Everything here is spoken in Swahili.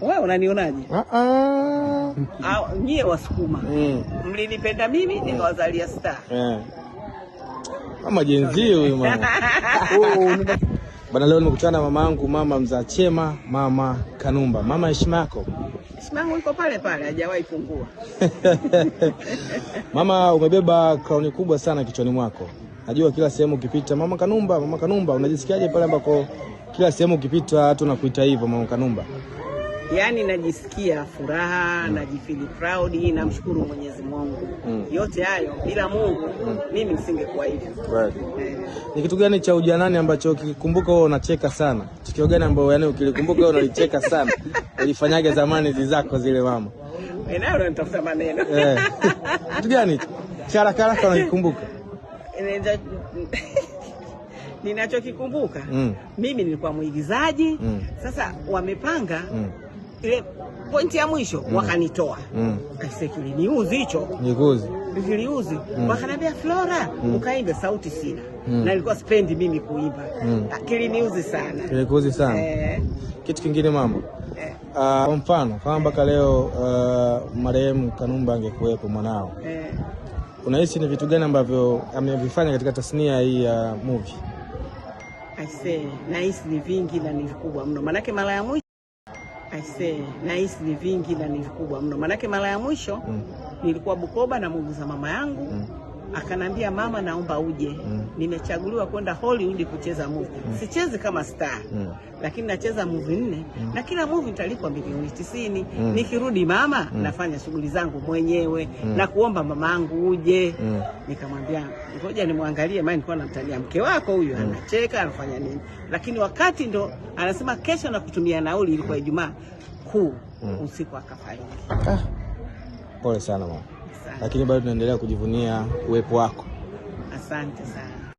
Wewe unanionaje? Ah ah. Nyie Wasukuma mlinipenda mimi nikawazalia star. Mama Gen Z huyu mama. Oh, bana, leo nimekutana na mamangu, mama mzaa chema, mama Kanumba. Mama, heshima yako. Heshima yangu iko pale pale, hajawahi pungua. Mama, umebeba crown kubwa sana kichwani mwako. Najua kila sehemu ukipita, mama Kanumba, mama Kanumba. Unajisikiaje pale ambako kila sehemu ukipita watu nakuita hivyo, mama Kanumba? Yaani najisikia furaha, najifeel proud, namshukuru Mwenyezi Mungu. Yote hayo bila Mungu mimi nisingekuwa hivyo. Right. Ni kitu gani cha ujanani ambacho ukikumbuka wewe unacheka sana? Tukio gani ambalo yani ukilikumbuka wewe unalicheka sana? Ulifanyaga zamani zizako zile mama? Wewe nayo unanitafuta maneno. Kitu gani hicho? Cha haraka haraka unakikumbuka? Ninachokikumbuka mimi nilikuwa mwigizaji. Sasa wamepanga ile pointi ya mwisho wakanitoa. Aise, kiliniuzi hicho. Nikuuzi. Kiliuzi. Wakaniambia Flora, ukaimbe, sauti sina. Na nilikuwa sipendi mimi kuimba. Kiliniuzi sana. Kilikuuzi sana. Kitu kingine mama. Kwa mfano kama mpaka leo marehemu Kanumba angekuwepo mwanao. Unahisi ni vitu gani ambavyo amevifanya katika tasnia hii ya movie? Aise, nahisi ni vingi na ni vikubwa mno. Manake mara ya mwisho aise, nahisi ni vingi na ni vikubwa mno. Manake mara ya mwisho nilikuwa Bukoba na muuguza mama yangu. Akanambia, mama, naomba uje. Nimechaguliwa kwenda Hollywood kucheza movie. Sichezi kama star. Lakini nacheza movie 4 na kila movie nitalipwa milioni 90. Nikirudi mama, nafanya shughuli zangu mwenyewe na kuomba mamangu uje. Nikamwambia ngoja nimwangalie, maana nilikuwa namtania mke wako huyu anacheka anafanya nini. Lakini wakati ndo anasema kesho nakutumia nauli, ilikuwa Ijumaa kuu usiku akafariki. Ah. Pole sana mama. Asante. Lakini bado tunaendelea kujivunia uwepo wako. Asante sana.